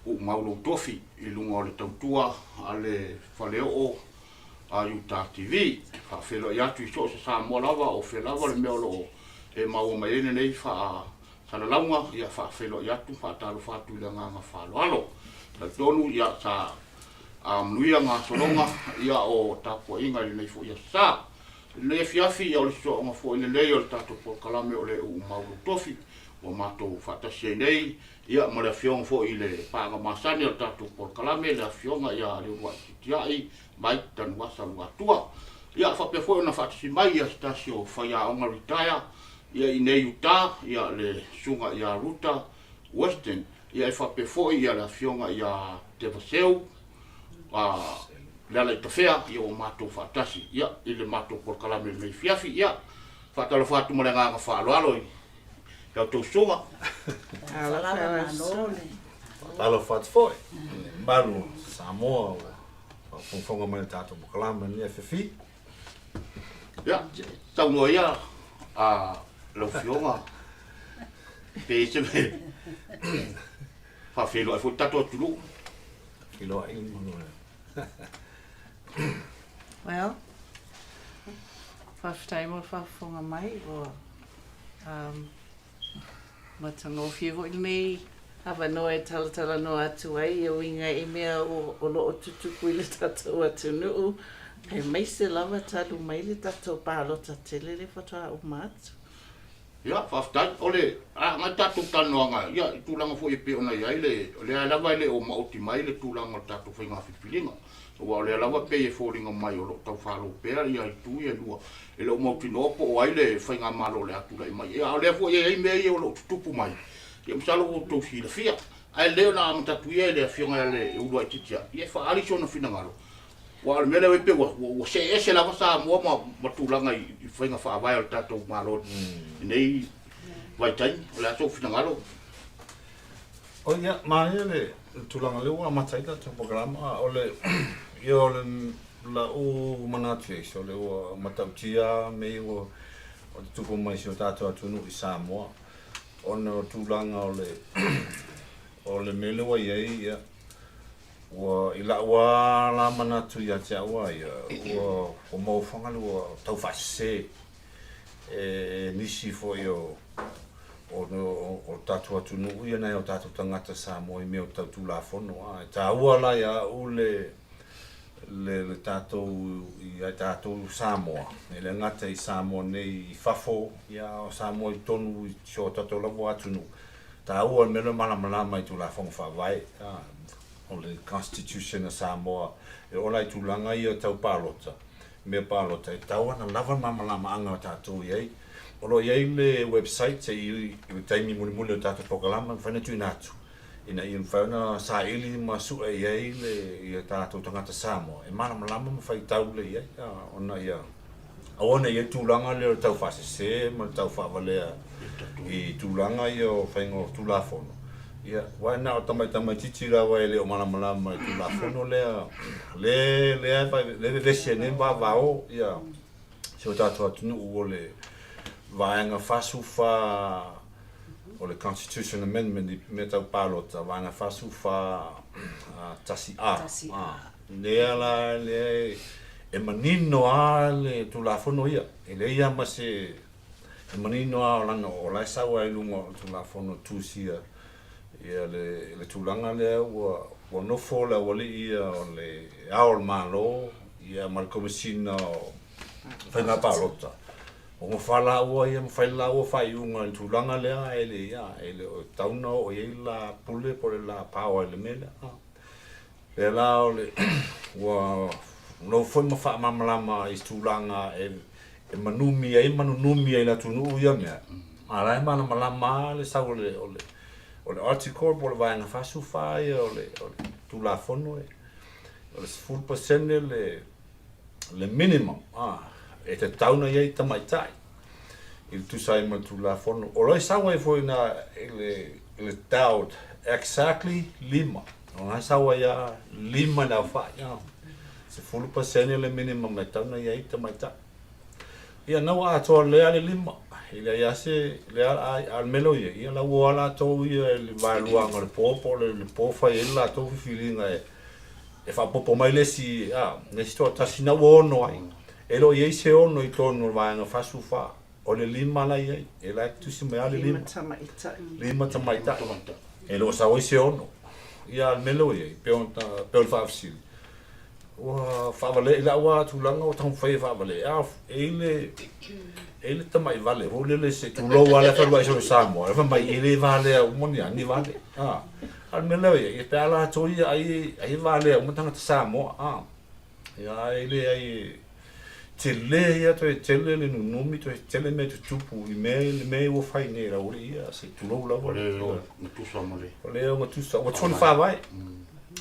Uumau Lou Tofi i luga o le tautua a le Faleoo a Utah TV. E faafeiloai atu i so o se Samoa lava o fea lava le mea o lo o e maua mai ai lenei faasalalauga, ia faafeiloai atu, faatalofa atu i le agaga faaaloalo. Talitonu ia sa manuia gasologa ia o tapuaiga i lenei foi aso sa. I lenei afiafi ia o le sosooga foi lenei o le tatou polokalame o le Uumau Lou Tofi ua matou faatasi ai nei ia ma le afioga foi i le paaga masani o le tatou polokalame le afioga ia Leuluai Titiai Mike Tanuasa Luatua. Ia faapea foi ona faatasi mai ia se tasi o faiaoga retire ia i nei Utah ia le susuga ia Ruta Weston ia e faapea foi ia le afioga ia Tevaseu a Lealaitafea ia ua matou faatasi ia i le matou polokalame i lenei afiafi. Ia faatalofa atu ma le agaga faaaloalo i a outou susuga. Faatalofa atu foi i le mamalu o Samoa ua faafogafoga mai i le tatou polokalame i lenei afiafi. Ia, saunoa ia a lau Afioga pe i se mea faafeiloai foi le tatou atunuu. Feiloai le manu. Well, faafetai mo le faafofoga mai ua um, matagofie foi lenei avanoa e talatalanoa atu ai e uiga i mea o, o lo o tutupu i le tatou atunuu, aemaise lava talu mai le tatou palota tele lea faatoa uma atu. Ia, faafetai. O le a agai tatou talanoaga, ia, i tulaga foi e pei ona i ai le, o lea lava e le o maoti mai le tulaga o le tatou faiga filifiliga. Aua o lea lava pei e foliga mai o lo o tau falo pea ia itu ia e lua, e le o mautinoa po o ai le faigamalo o le a tulai mai. Ia, a o lea foi e i ai mea ia o lo o tutupu mai, ia masalo ua outou silafia. Ae lelei ona amata atu ia i le Afioga ia Leuluaititia, ia e faaali sona finagalo, Aua o le mea lea e pei ua, ua see ese lava Samoa ma, ma tulaga i, i faiga faavae o le tatou Malo i lenei vaitaimi. O le a sou finagalo? O ia, manaia le, le tulaga lea ua amata ai tatou polokalame, a o le, ia o le la'u manatu i o le ua matautia mea ia ua tutupu mai i si o tatou atunuu i Samoa, ona o tulaga o le, o le mea lea ua i ai, ia, Ua, i la'u lava la manatu ia te au a ia, ua, ua maua faga le ua tau faasese e nisi foi o, o, o, o tatou atunuu ia nai o tatou tagata Samoa i mea o tau Tulafono. A e taua la ia au le, le, le tatou, ia tatou Samoa, e le gata i Samoa nei i fafo, ia a o Samoa i totonu i si o tatou lava atunuu, Taua le mea lea o le malamalama i Tulafono Faavae, o le Constitution a Samoa, e oo la i tulaga ia tau palota, mea palota, e tatau ona lava le malamalamaaga o tatou i ai. O lo o i ai le website se i le taimi mulimuli o le tatou polokalame e mafai ona tuuina atu ina ia mafai ona saili ma sue i ai le ia tatou tagata Samoa e malamalama ma faitau lelei i ai, ona ia Aua ne i ai tulaga lea o le tau faasese ma le tau faavalea i tulaga ia o faiga o Tulafono, ia, aua na o tamaitamaitiiti lava e le o malamalama i Tulafono lea, lea, lea, lea e vevesi ai nei ma vavao ia si o tatou atunuu o le Vaega 44 o le Constitution Amendment i mea tau palota, Vaega 44 1A. Lea la, lea e manino lava le Tulafono ia, e leai lava ma se, e manino lava o lana, o la e sau lava i luga o le Tulafono tusia ia le, le tulaga lea ua, ua nofo le aualii ia o le Ao o le Malo ia ma le Komesina o Faiga Palota, ua nofo lava laua ia ma fai le laua faaiuga i le tulaga lea ae le, ia, e le o tatau ona oo i ai le la pule po o le la power i le mea lea. Lea la o le ua nofo foi ma faamalamalama i tulaga e e manumi ai ma nunumi ai le atunuu ia mea, a la e malamalama lava le sau o le o le o le article po o le vaega 44 ia o le o le Tulafono e o le 10% le le minimum a e tatau ona i ai tamaitai i le tusa ai ma le Tulafono. O lo e sau ai foi na i le, i le doubt exactly lima. O la e sau ai a lima le aofai. Ah. 10% le minimum e tatau ona i ai tamaitai. Ia na ua atoa lea le lima. E leai lava se, lea a o le mea lea ua i ai, ia la ua o lava latou ia i le vaeluaga o le po po o le po fai ai le latou filifiliga e e faaopoopo mai le isi, a, le isi toatasi na ua ono ai. E le o i ai se ono i totonu o le vaega 44. O le lima la e i ai. E la e tusi mai lava le lima. Lima tamaitai. E le o sau ai se ono. Ia a o le mea lea ua i ai, pei ona, pei o le faafesili, Ua faavale i lau lava tulaga ua taumafai e faavale, a e i le e i le tamai vale foi lele se tulou lava le fealuai solo Samoa, e fai mai e le valea uma ni a ni vale. A a o le mea lea ua i ai, pe a latou ia ai ai e valea uma tagata Samoa, a ia ae leai e tele ia toe tele le nunumi toe tele mea e tutupu i mea le mea ua fai nei e le aualii ia se i tulou lava. O le ogatusa ma le. O le ogatusa ua soli faavae.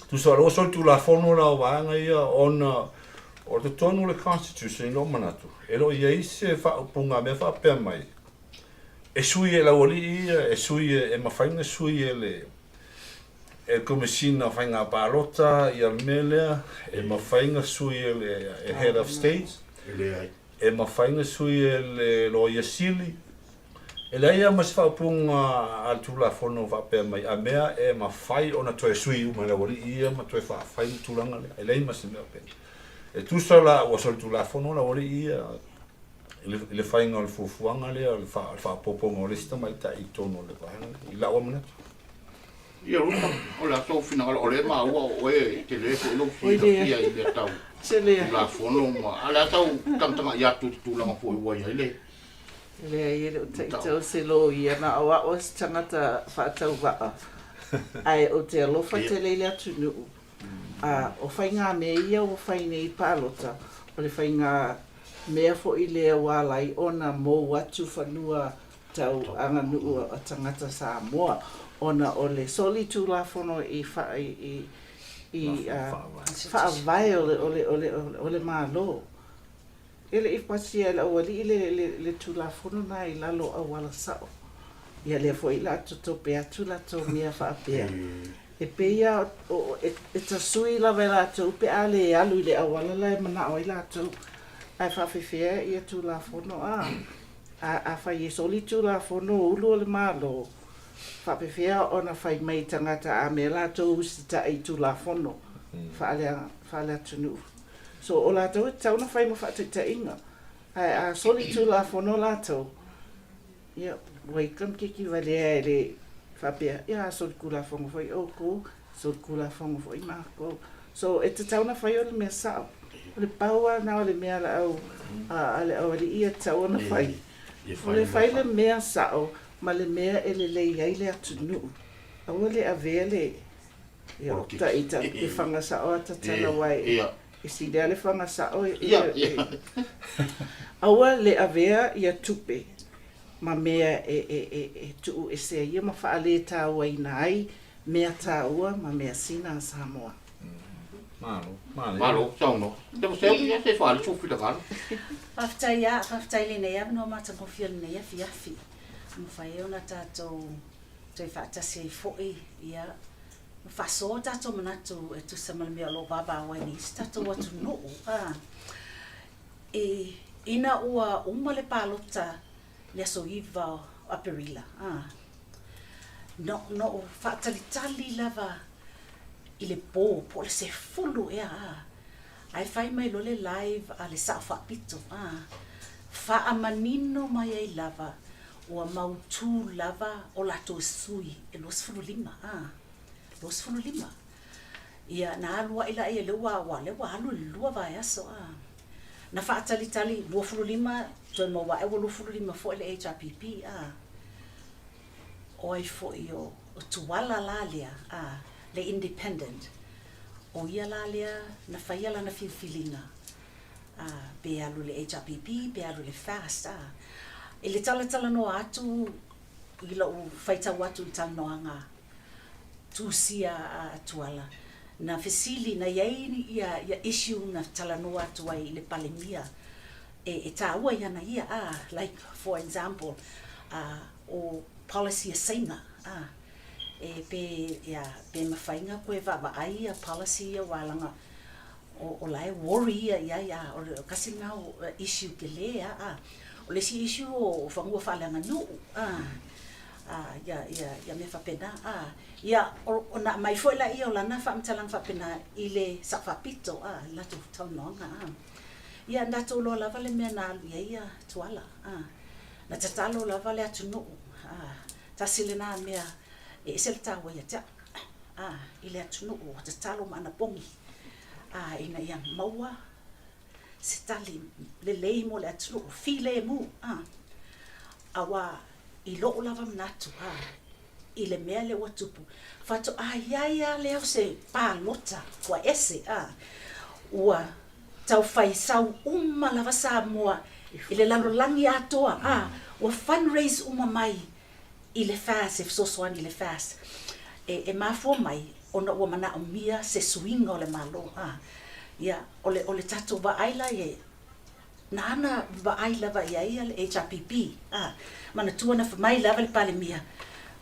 Tusa o le ua soli tulafono la o vaega ia ona o totonu o le Constitution i lou manatu e le o i ai se faaupuga mea faapea mai e sui e le aualii ia e sui e mafai ona sui e le e le Komesina o Faiga Palota ia le mea lea, e mafai ona sui e le Head of State, e mafai ona sui e le Loia Sili. E leai lava ma se faaupuga a le Tulafono faapea mai, a mea e mafai ona toe sui uma e le aualii ia ma toe faafai le tulaga lea. E leai ma se mea faapena. E tusa la ua solitulafono le aualii ia i le faiga o le fuafuaga lea o le faaopoopoga o le isi tamaitai i totonu o le vaega lea, i lau lava manatu. Ia Ruta, o le a sou finagalo, o lea e maua o oe e tele foi lou silafia i mea tau Tulafono ma, a o le a sau tagatagai atu i le tulaga foi ua i ai le. Leai, e le o taitau se loia, na o au o se tagata faatauvaa, ae ou te alofa tele i le atunuu. A o faigamea ia ua fai nei i palota, o le faigamea foi lea ua ala ai ona mou atu fanua tau aganuu a tagata Samoa, ona o le solitulafono i i faavae o le Malo. E le i pasia e le aualii le Tulafono na i lalo o auala sao. Ia lea foi la totope atu latou mea faapea. E pei a e tasui lava e latou pe a le alu i le auala la e manao ai latou. Ae faafefea ia Tulafono a? Afai e soli Tulafono ulu o le Malo, faapefea ona fai mai tagata a mea latou usitai i Tulafono faale-atunuu. So o latou e tatau ona fai ma faataitaiga, ae a soli Tulafono latou, ia ua i kamikiki valea e le faapea, ia a soli Tulafono foi outou, soli Tulafono foi matou. So e tatau ona fai o le mea sao. O le pau lava lena o le mea a le aualii ia e tatau ona fai, o le fai le mea sao ma le mea e lelei ai le atunuu. Aua le avea le Ia, ta ita e whanga sao a tatala wai. E si lea le whanga sao e, e, aua le avea ia tupe ma mea e, e, e, e tuu ese ai ia ma whaaletauaina ai mea tāua ma mea sina a Samoa. Malo, malo. Malo, saunoa. Te mo seu ia se whaale sou finagalo. Faafetai a, faafetai i lenei avanoa matagofie o lenei afiafi. Mafai ai ona tatou toe faatasi ai foi, ia, ma faasoa o tatou manatu e tusa ma le mea o lo o vavao ai nei si tatou atunuu. A, e, ina ua uma le palota i le aso 9 o Aperila, a, no, na ou faatalitali lava i le po, po o le sefulu ea, a, ae fai mai loa le live a le Sao Faapito, a, faamanino mai ai lava Ua mautū lava o latou sui e 25, a, 25. Ia, na alu aʻe laia, lea ua, ua, lea ua alu i le lua vaiaso, a. Na faatalitali, 25, toe maua aʻe ua 25 foi le HRPP, a. O ai foi o, o Tuala la lea, a, le Independent, o ia la lea na faia lana filifiliga. a, pe alu i le HRPP, pe alu i le FAST, a. I le talatalanoa atu i lou faitau atu i le talanoaga tusia a Tuala, na fesili, na i ai ia, ia issue na talanoa atu ai i le Palemia e, e tāua i ana ia, a, like for example, a, o policy a Saina, a, e pe, ia, pe mafai na koe vaavaai ia policy ia aua leaga O, o la e worry ia i ai, a o le kasi lena o issue tele a, a. O le isi issue o fanua faaleaganuu a, a, ia, ia, ia mea faapena a. Ia, ona aumai foi laia o lana faamatalaga faapena i le Sao Faapito a, i le latou talanoaga a. Ia, na tatou iloa lava le mea na alu i ai ia Tuala a. Na tatalo lava le atunuu a, tasi lena mea e ese le taua ia te au a, i le atunuu ua tatalo ma anapogi a, ina ia maua se tali lelei mo le atunuu, filemu a, auā i lo'u lava manatu a, i le mea lea ua tupu, faatoa i ai lava lea o se palota ua ese a, ua tau fai sau uma lava Samoa i le lalolagi atoa a, ua fundraise uma mai i le FAS, e fesoasoani i le FAS. E, e mafua mai ona ua manaomia se suiga o le Malo a, ia, o le, o le tatou vaai la e, nāna vaai lava i ai le HRPP, a, manatua na fai mai lava le Palemia,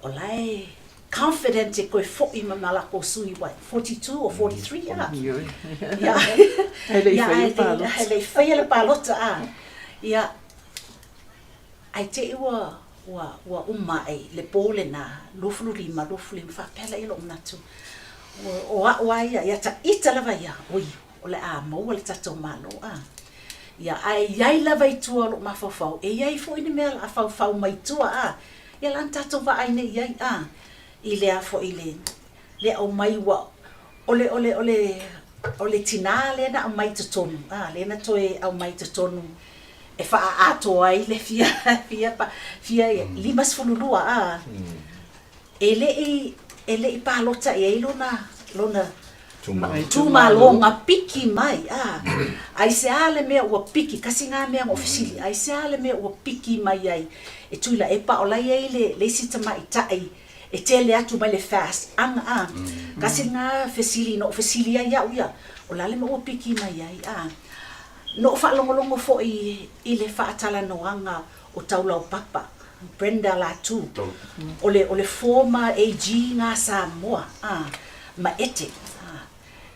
o la e confident e toe foi ma ma lakou sui, what, 42 or 43, a? Ia, Ae le i faia le palota. Ae le i faia le palota, a. Ia, Ae te i ua, ua, ua uma aʻe le pō lenā, 25, 25, faapea lea loʻu manatu, o, o aʻu a ia, ia taʻita lava ia, oi, o le a maua le tatou Malo, a. Ia, ae i ai lava i tua o loʻu mafaufau, e i ai foi ni mea o le a faufau mai tua, a. Ia la na tatou vaai nei i ai, a, i le a foi, le, le aumai ua, o le, o le, o le, o le tinā lea na aumai i totonu, a, lea na toe aumai i totonu e faaatoa ai le fia, fia, fia 52, a, e le i, e le i palota i ai lona, lona itumalo na piki mai, a, aisea le mea ua piki, kasi na mea na ou fesili, aisea le mea ua piki mai ai e Tuilaepa o la e i ai le, le isi tamaitai e tele atu mai le FAST aga, a, kasi na fesili na ou fesili ai au ia, o le a le mea ua piki mai ai, a. Na ou faalogologo foi i le faatalanoaga o Taulaupapa, Brenda Latu, o le o le former AG na Samoa, a, ma Ete, a,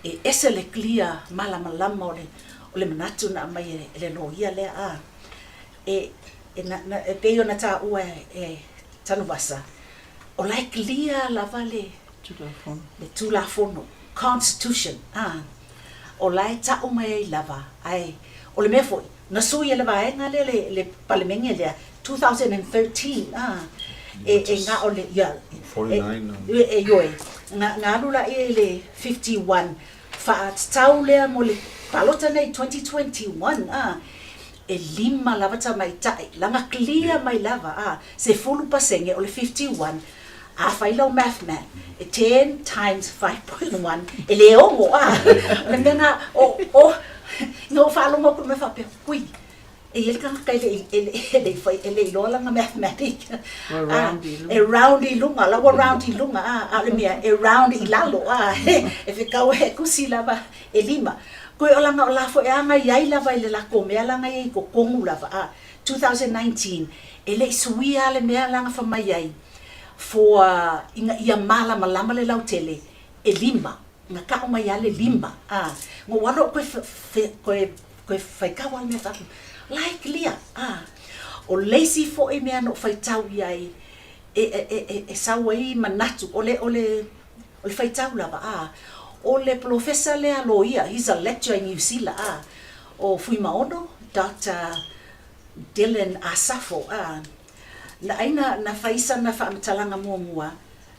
e ese le clear malamalama o le o le manatu na aumai e le loia lea, a, e, e, na, na, e pei ona taua e Tanuvasa, o la e clear lava le Tulafono. Le Tulafono, Constitution, a, o la e ta'u mai ai lava, ae o le mea foi, na sui e le vaega lea le, le Palemene lea, 2013, a, e, e na o le, ia, e, e, ioe, na, na alu laia i le 51, faatatau lea mo le palota nei 2021, a, e lima lava tamaitai, laga clear mai lava, a, 10% o le 51, A fai lau math man, e 10 times 5.1, e le ono, a. O le mea na, o, o, ina ua faalogo atu le mea faapea, hui, e i ai le tagata e le i, e le, e le i fai, e le i iloa lana mathematic. Ua round i luga. E round i luga, la ua round i luga, a, a o le mea, e round i lalo, a, e fekau e kusi lava e lima. Koe o lana o la foi e agai ai lava i le lakou mea lana e i totonu lava, a. 2019, e le i suia le mea lana fai mai ai, for ina ia malamalama le lautele, e lima, na ta'u mai a le lima, a, na ou alu au koe koe koe faitau a le mea fa'atu, la e clear, a. O le isi fo'i mea na ou faitau i ai, e, e, e, e sau ai manatu, o le, o le, o le faitau lava, a, o le polofesa lea loia, he's a lecturer in Niu Sila, a, o Fuimaono, Doctor Dylan Asafo, a, na ai na, na fai sana faamatalaga muamua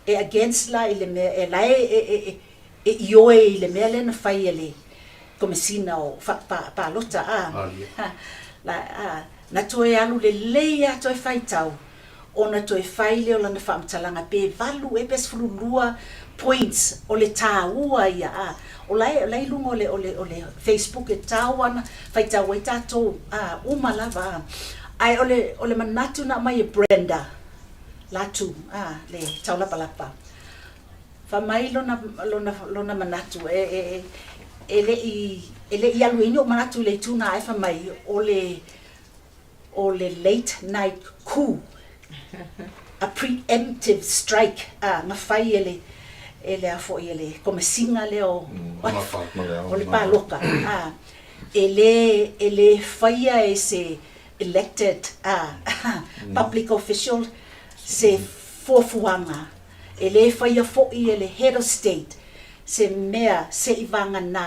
e against la i le mea, e la e, e, e, e ioe i le mea lea na fai e le Komesina o fa, pa, Palota, a, la, a, na toe alu lelei lava toe faitau, ona toe fai lea o lana faamatalaga pe valu ea pe 12 points o le taua ia a o la e o la e i luga o le o le o le Facebook e tau ana faitau ai tatou a uma lava a ae o le o le manatu na aumai e Brenda Latu a le taulapalapa fai mai lona lona lona manatu e e e le i e le i alu ai ni ou manatu i le itu na ae fai mai o le o le late night coup, a pre-emptive strike a na fai e le e le a foi e le Komesina lea o o le paloka a e le e le faia e se elected public official se fuafuaga e lē faia foʻi e le Head of State se mea seʻi vaganā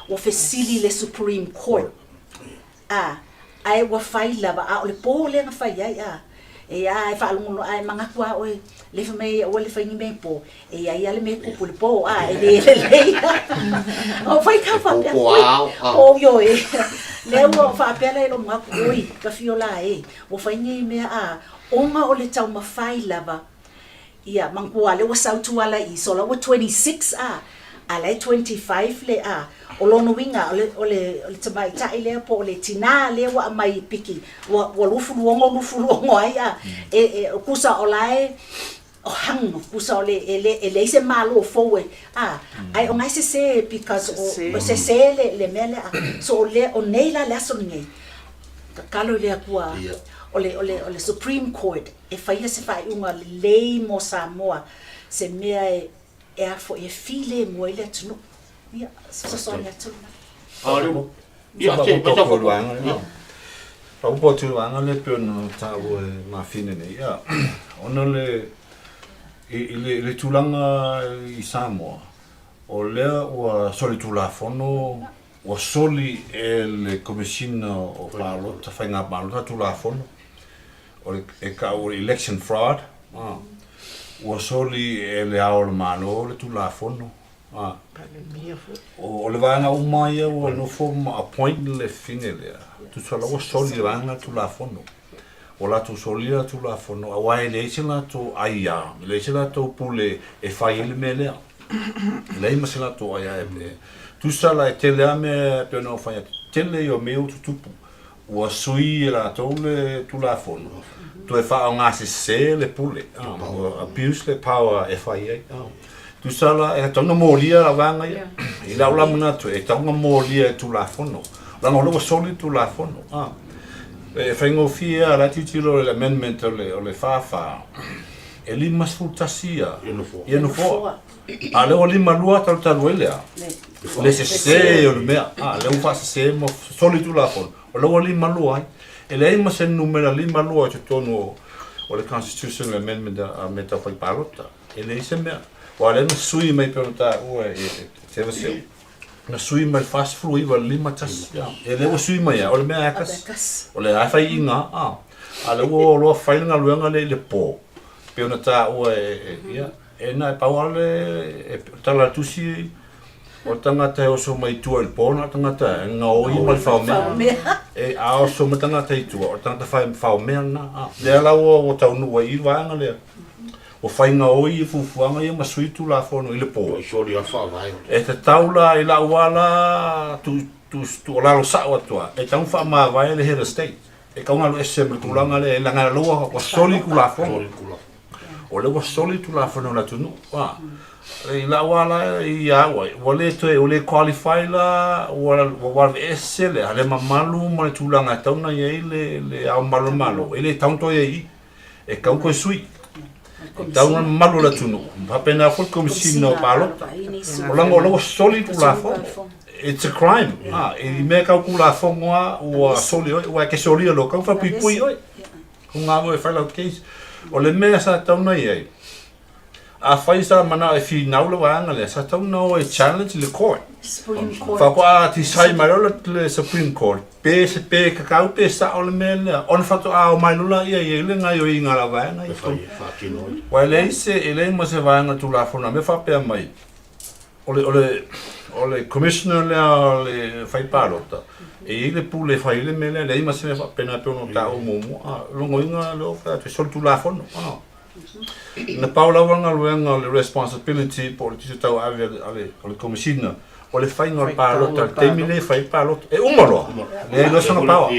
ua fesili le Supreme Court a ae ua fai lava a o le pō lea na fai ai a e a e faalogologo ae manatu a oe le fai mai aua le fai ni mea i pō e iai a le mea e tupu i le pō a e lē lelei o fai kau faapea oi pō ioe lea ua faapea la i lou manatu oi ka fio la e ua fai nei mea a ona o le taumafai lava Ia, manatua lea ua sau Tuala i so la ua 26 a, a la e 25 le a. O lona uiga, o le, o le, o le tamaitai lea po o le tinā lea ua aumai i piki, ua, ua 26, 26 ai a. E, e, tusa o la e, o hang, tusa o le, e le, e leai se malo fou e, a, ae o na e sesē because o, o sesē le, le mea lea a. So o lea, o nei la le aso lenei, tatalo i le Atua, o le, o le, o le Supreme Court, e faia se faaiuga lelei mo Samoa, se mea e, e a foi, e filemu ai le atunuu. Ia, se fesoasoani atu lena. Faaopoopo atu i le vaega lea. Faaopoopo atu i le vaega lea e pei ona taua e Mafine nei, ia, ona o le, i, i le, i le tulaga i Samoa, o lea ua solitulafono, ua soli e le Komesina o Palota, Faiga Palota Tulafono, o le, e kau o le election fraud, a, ua soli e le Ao o le Malo le Tulafono, a. Palemia foi. O, o le vaega uma ia ua nofo ma appoint le fine lea, tusa la ua soli le vaega Tulafono. Ua latou solia le Tulafono, aua e leai se latou aia, e leai se latou pule e fai ai le mea lea. E leai ma se latou aia e, tusa la e tele lava mea e pei ona ou fai atu, tele ia o mea ua tutupu. Ua sui e latou le Tulafono, toe faaaogasese le pule, ua abuse le power e fai ai. Tusa la, e tatau ona molia la vaega ia. I lau la manatu, e tatau ona molia e Tulafono. Leaga o lea ua soli le Tulafono. E faigofie lava, o la e tilotilo i le amendment o le 44, e 51 ia nofoa. A o lea ua 52 talu talu ai lea, le sese o le mea, a lea ua faasese ma soli Tulafono, o lea ua 52 ai. E leai ma se numera 52 i totonu o le Constitutional Amendment a mea tau fai palota. E leai se mea. Aua o lea na sui mai pei ona taua e Tevase'u, na sui mai le 49 i le 51, a. E lea ua sui mai lava, o le mea lava e tasi. O lea lava e fai iga, a. A o lea ua o loa fai le galuega lea i le po, pei ona taua e, ia, E na e pau lava le tala a le tusi, o le tagata e oso mai tua i le po, na o le tagata e gaoi ma le faomea. E a oso mai tagata i tua, o le tagata faomea lena. A, lea la ua taunuu ai i le vaega lea. Ua fai gaoi fuafuaga ia ma sui Tulafono i le po. E tatau la i lau lava la tuualalo sao atu lava, e tatau ona faamavae le Head of State. E tatau ona alu ese ma le tulaga lea, leaga o lea ua soli Tulafono. O lea ua soli Tulafono o le atunuu. A, i lau lava la ia au ai, ua le toe, ua le qualify la, ua ua ese le, le mamalu ma le tulaga e tatau ona i ai le, le Ao Mamalu o le Malo, e le tatau ona toe i ai i i. E tatau ona toe sui. E tatau ona mamalu o le atunuu, faapena foi le Komesina o Palota. O leaga o lea ua soli Tulafono. It's a crime. A, i mea tau Tulafono lava ua soli oe, aua e te solia loa, e tatau ona faapuipui oe. Ko ngā moe e whai lau case. O le mea sa tatau na i ai, afai sa manao e whinau le vaega lea, sa tatau na o e challenge le court. Supreme Court. Faatoa decide mai loa le Supreme Court, pe se pe kakau pe sao le mea lea, ona faatoa o mai loa ia i ai le gaioiga a la vaega i totonu. Aua e leai se, e leai ma se vaega Tulafono a mea faapea mai, O le, o le, o le Commissioner lea o le fai palota, e i ai le pule e fai ai le mea lea, leai ma se mea faapena e pei ona taua muamua. A, o lona uiga lea ua fai atu e solitulafono. A. Na pau lava le galuega o le responsibility po o le tiute tauave a le, a le, a le Komesina, o le faiga o le palota i le taimi lea e fai ai le palota. E uma loa, leai loa sona power.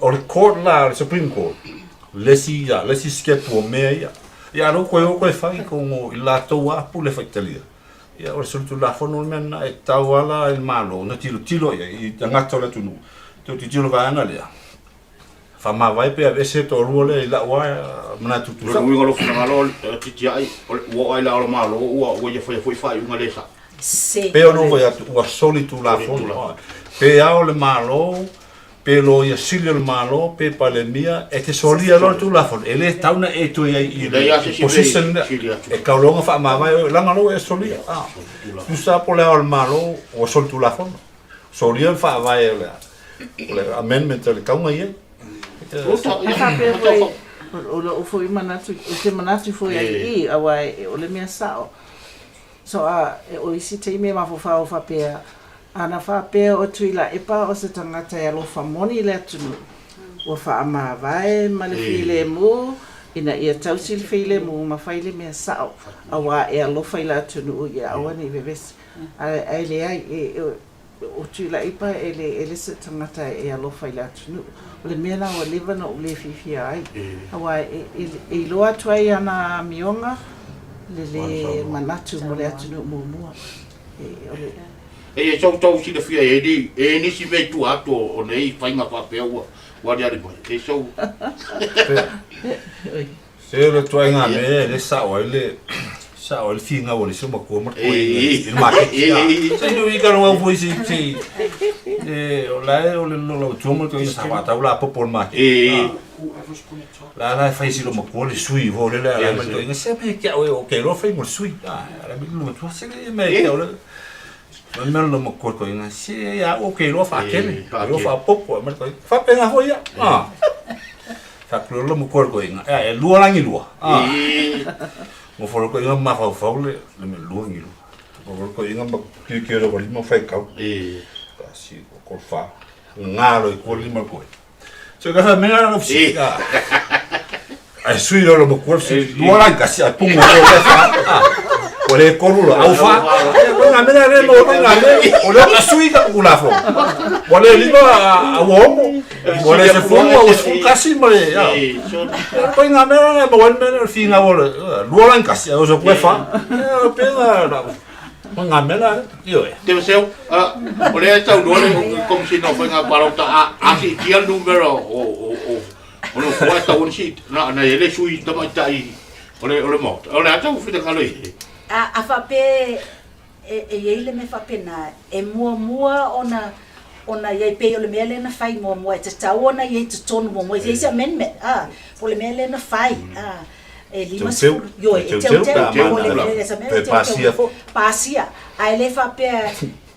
O le court la, o le Supreme Court, le isi ia, le isi step o mea ia. Ia a lea ua toe o toe fai kono i latou lava pule faitalia. Ia o le solitulafono le mea lena e tatau lava la i le Malo ona tilotilo i ai i tagata o le atunuu, toe tilotilo i le vaega lea, faamavae pe aveese le toalua lea i lau lava manatu tuusao. O le uiga o lou finagalo Titiai, ua oo lava i le Ao o le Malo ua ia faia foi faaiuga le sao. Pei ona ou fai atu, ua solitulafono. Pe ao le Malo. Pe Loia Sili o le Malo pe Palemia e te solia loa le Tulafono, e le tatau ona e toe i ai i le position lea. E tau loa ona faamavae oe, leaga o lea ua e solia. Tusa po o le Ao o le Malo ua solitulafono, solia le faavae o le amendment a le tauga i ai. A faapea foi, o lou foi manatu, ou te manatu foi ai i i, aua o le mea sao. So a, o isi taimi e mafaufau faapea, ana faapea o Tuilaepa o se tagata e alofa moni i le atunuu, ua faamavae ma le filemu ina ia tausi le filemu ma fai le mea sao, aua e alofa i le atunuu ia aua ne i vevesi. Ae leai, e, O Tuilaepa e le e le se tagata e alofa i le atunuu. O le mea la ua leva ona ou le fiafia ai, aua e iloa atu ai ana amioga le le manatu mo le atunuu muamua. E, o le. E sau tau silafia e ni e nisi mea i tua atu o nei faiga faapea ua ua aliali mai. E sau. Se o le ituaiga mea e le sao ai le sao ai le finau a le isi matua ma le toeaina i le maketi. Se i nui ka au foi se se e o la e o le lautua ma le toeaina sa faatau lapopo i le maketi. La la e fai si lo matua le sui foi lele a la ma le toeaina se mea ke au e o ke loa fai mo le sui. A la me lo matua se le mea ke au le Fai mai lona matua toeaina, se ia au ou te iloa faatele, iloa faaopoopo. Fai mai le toeaina, faapena foi ia. Fai atu loa le matua i le toeaina, ea e lua la ni lua. Nofo loa le toeaina ma mafaufau le mea lua ni lua. Nofo loa le toeaina ma tilotilo i lona lima ma faitau, tasi, lua, tolu, fa. Gaga loa i tua le lima o le toeaina. So ka fa mea la fsi. Ai sui lo mo ko fsi. Lua la kasi a pungo lo le fa. O le kolu lo au fa. Ko na mea le mo ko na me. O le ka sui ka kula fo. O le lima a o mo. O le se fo o se kasi mo le. Ko na mea la mo me le fi na o le. Lua la kasi o so ko fa. E pe na Ko ngā mea la, ioe. Te Vaseu, o lea e saunoa le Komesina o Faiga Palota a, a siitia le numera o, o, o, o nofoa e tatau ona sii, na, na i ai le sui tamaitai o le, o le Maota. O le a tau finagalo i ai? A, a faapea e, e i ai le mea faapena, e muamua ona, ona i ai pei o le mea lea na fai muamua, e tatau ona i ai i totonu muamua, e i ai se amendment, a, po o le mea lea na fai, a. E 50, ioe, e teuteu, Toe pasia foi. Pasia, ae le faapea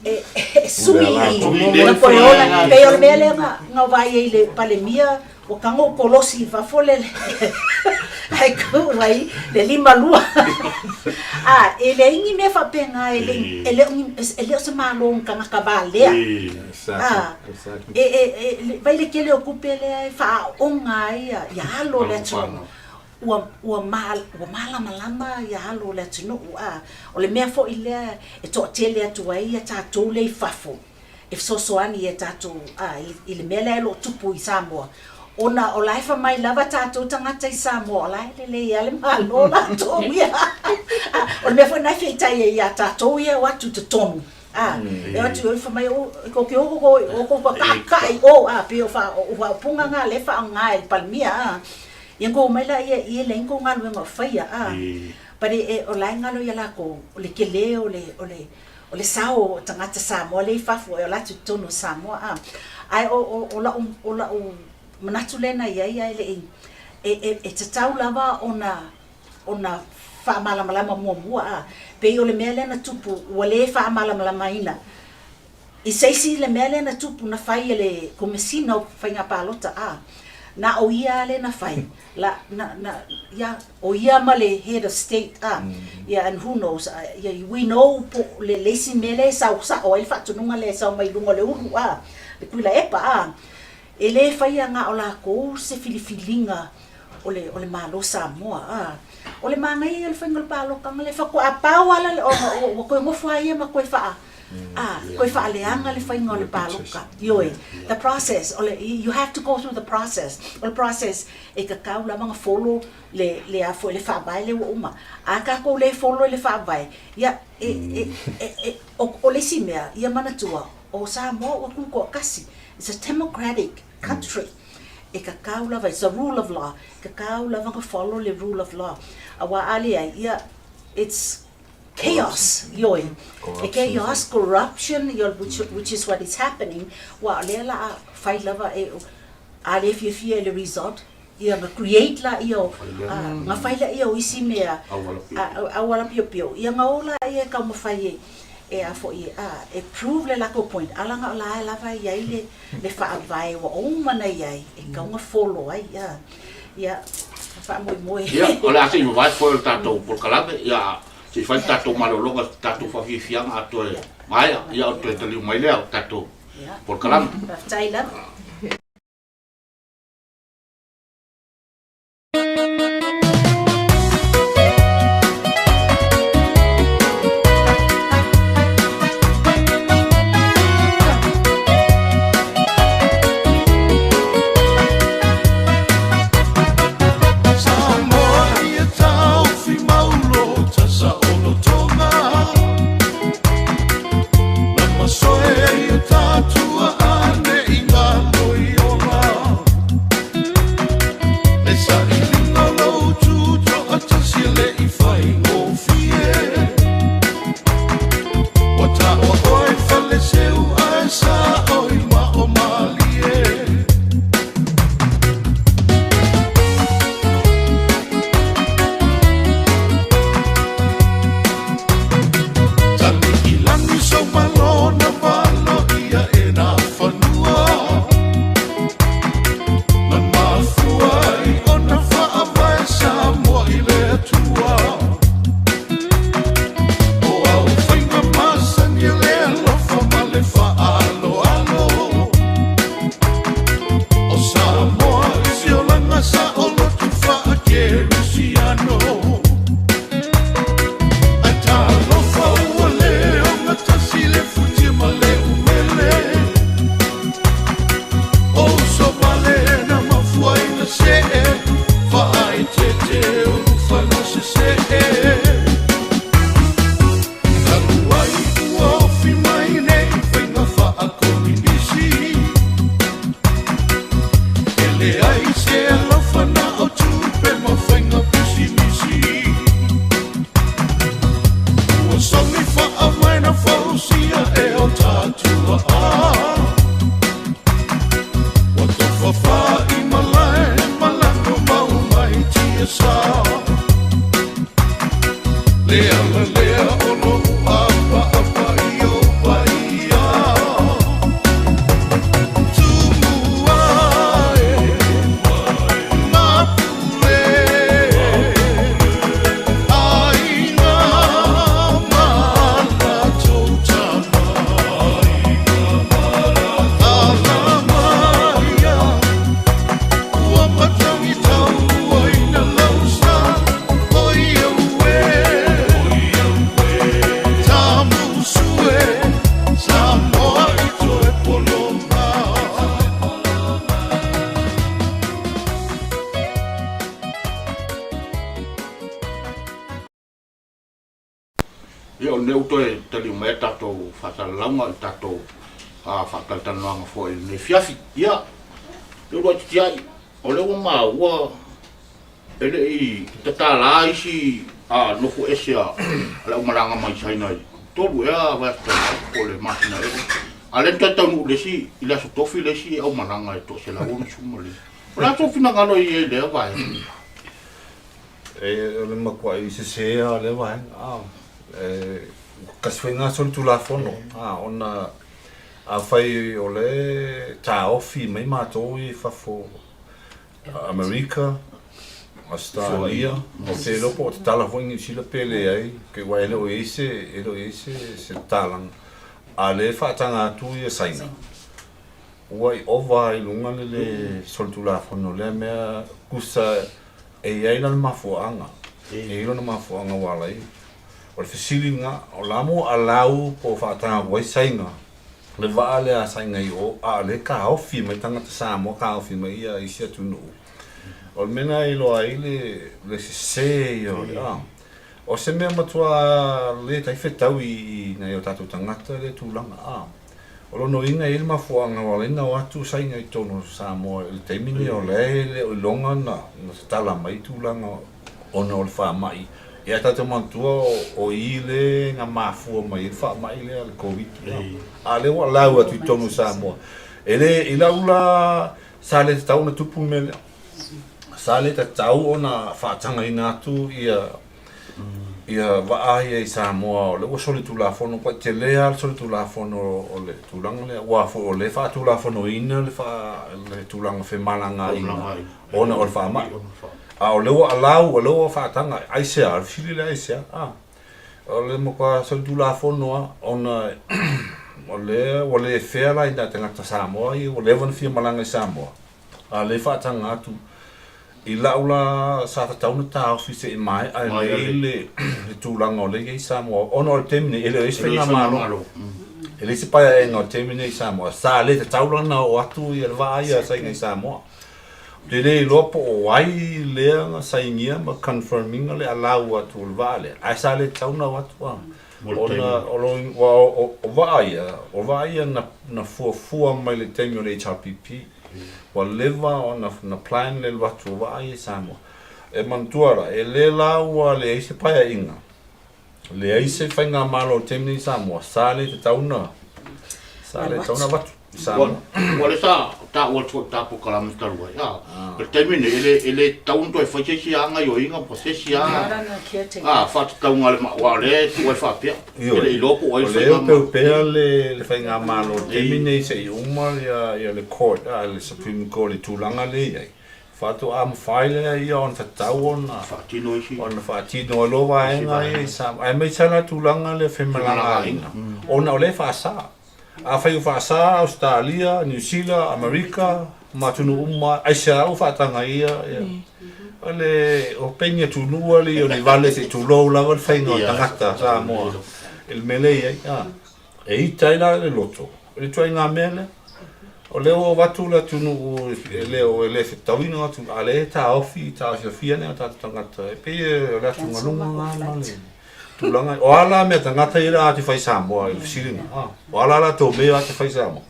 e sui i na koe ola. Pei o le mea lea na vaai ai i le Palemia, ua tago kolosi i fafo le ae kau ai le 52. A, e leai ni mea faapena, e le o se Malo ni tagata valea. A, e, vaai le tele o tupe lea e faaaooga ai ia alo o le atunuu. Ua, ua, ua malamalama ia alo o le atunuu, a o le mea foi lea e toatele atu ai ia tatou lea i fafo e fesoasoani ia tatou, a, i le mea lea o lo o tupu i Samoa, ona o la e fai mai lava tatou tagata i Samoa, o la e lelei lava le Malo latou ia. A, o le mea foi lena e featai ai ia tatou ia e o atu i totonu, a, e o atu fai mai, o, tou te o outou takai o, a, pei o faaupuga na lea e faaaoga e le Palemia, a. Ia na tou omai laia i i e leai ni tou galuega o faia a but e e o la e galo ia latou o le tele o le o le o le sao o tagata Samoa lea i fafo e ola atu i totonu o Samoa a ae o o o la'u o la'u manatu lea na i ai ae le i e e e tatau lava ona ona faamalamalama muamua a pei o le mea lea na tupu ua le faamalamalamaina I se isi le mea lea na tupu na fai e le Komesina o Faiga Palota a, na o ia lea na fai, la, na, na, ia, o ia ma le Head of State a, ia and who knows, ia, we know po o le, le isi mea lea e sau sao ai le faatonuga lea e sau mai luga o le ulu a, le Tuilaepa a, e le faia na o lakou se filifiliga o le, o le Malo Samoa a. O le manaia ia o le faiga o le palotaga lea, faatoa pau lava le, ona ua toe nofo lava ia ma toe faa, A, toe faaleaga le faiga o le paloka. Ioe. The process, o le, you have to go through the process. O le process, e tatau lava ona follow le, le a foi, le faavae lea ua uma. A tatou le follow i le faavae, ia, e, e, e, e, o, o le isi mea, ia manatua, o Samoa ua tutoatasi. It's a democratic country. E tatau lava, it's a rule of law. E tatau lava ona follow le rule of law. Aua a leai, ia, it's. Chaos, ioe. E chaos, corruption, ioe, which, which is what is happening, ua o lea la a fai lava e, a le fiafia i le result, ia na create la ia o, na fai la ia o isi mea, auala piopio, ia na o la ia e taumafai e, e a foi e, a, e prove le latou point, a laga o la e lava e i ai le, le faavae ua uma ona i ai, e tatau ona follow ai, a, ia, faamoemoe. Ia, o le a se i vavae foe o le tatou polokalame, ia, se i fai le tatou malologa i le tatou faafiafiaga a toe maea, ia ona toe taliu mai lea o le tatou polokalame. Faafetai lava. Ia, o lenei ua toe taliu mai ai tatou faasalalauga i tatou faatalatalanoaga foi i lenei afiafi. Ia, le uluai titiai, o lea ua maua e le i tatala isi nofo ese a le aumalaga mai Saina i tolu ea vaiaso talu ai po o le masina ea. A o lea na toe taunuu i le isi i le aso Tofi le isi aumalaga e toa-165. O le a sou finagalo i ai i lea vaega? E, o le matuai sese lava o lea vaega, a, e, tasi foi lena solitulafono, a, ona afai o lea e taofi mai matou ia i fafo, Amerika, Ausetalia, ou te iloa po o tatala foi Niu Sila pe leai, aua e le o i ai se, e le o i ai se, se tatalaga, a o lea e faataga atu ia Saina, ua i ova i luga le le solitulafono o lea mea, tusa E i ai lana mafuaaga, e i ai lona mafuaaga ua ala ai. O le fesili lena, o le a mo alau po o faataga atu ai Saina, le vaa lea a Saina i o, a o lea e taofi mai tagata Samoa, taofi mai ia isi atunuu. O le mea lena e iloa ai le, le sese ia o le, a. O se mea matua le tai fetau i nai o tatou tagata lea tulaga, a. O lona uiga e i ai le mafuaaga ua ala ai ona o atu Saina i totonu o Samoa i le taimi lenei o la e le o iloga ona tatala mai tulaga ona o le faamai Ia tatou manatua o i le na mafua mai ai le faamai lea le Covid a lea ua lau atu i totonu o Samoa. E le i lau la sa le tatau ona tupu le mea lea. Sa le tatau ona faatagaina atu ia ia vaa ia i Samoa o lea ua solitulafono matua tele lava le solitulafono o le tulaga lea aua foi o lea e faatulafonoina le faa le tulaga femalagaaiga ona o le faamai. A o lea ua allow, o lea ua faataga, aisea? O le fesili lea aisea? A, o le matua solitulafono lava ona o lea ua le fair la i nai tagata Samoa ia ua leva ona fia malaga i Samoa, a o lea e faataga atu. I lau la sa tatau ona taofi se i maea lelei le tulaga o lea e i ai Samoa ona o le taimi nei e le o i ai se faigamalo. E leai se paeaega o le taimi nei i Samoa. Sa le tatau la ona oo atu le vaa ia a Saina i Samoa. Ou te le iloa po o ai lea na sainia ma confirm ina le allow atu o le vaa lea, ae sa le tatau ona o atu a. Ona o vaa ia, o vaa ia na fuafua mai le taimi o le HRPP. Ua leva ona na plan le alu atu o vaa ia i Samoa. E manatua la, e le la ua leai se paeaiga, leai se faigamalo o le taimi nei i Samoa, sa le tatau ona, sa le tatau ona avatu i Samoa. Ua lea sa taua atu foi i le ta polokalame talu ai, a, o le taimi lenei, e le, e le tatau ona toe fai se isi lava gaoioiga po o se isi lava, a, faatatauga a le, aua o lea e tuu ai faapea, e le iloa po o ai le O lea e opeopea le faigamalo i le taimi lenei se i uma le court, le Supreme Court i le tulaga lea e i ai. Faatoa mafai lea ia ona tatau ona faatino isi ona faatino ai loa vaega ia i Samoa aemaise lava la tulaga lea femalagaaiga ona o lea e faasa. Afai ua faasa Ausetalia, Niu Sila, Amerika ma atunuu uma aisea ua faataga ia ia o le o peni atunuu alii o ni vale se i tulou lava le faiga o tagata Samoa i le mea lea e i ai a. E ita ai la le loto i le ituaiga mea lea. O lea ua avatu le atunuu e le o e le fetauina atu, a o lea e taofi taofiofia nai o tatou tagata. E pei o le atugaluga lena ma le tulaga. O a la mea tagata ia a te fai Samoa i le fesili lena? O a la latou mea a te fai Samoa?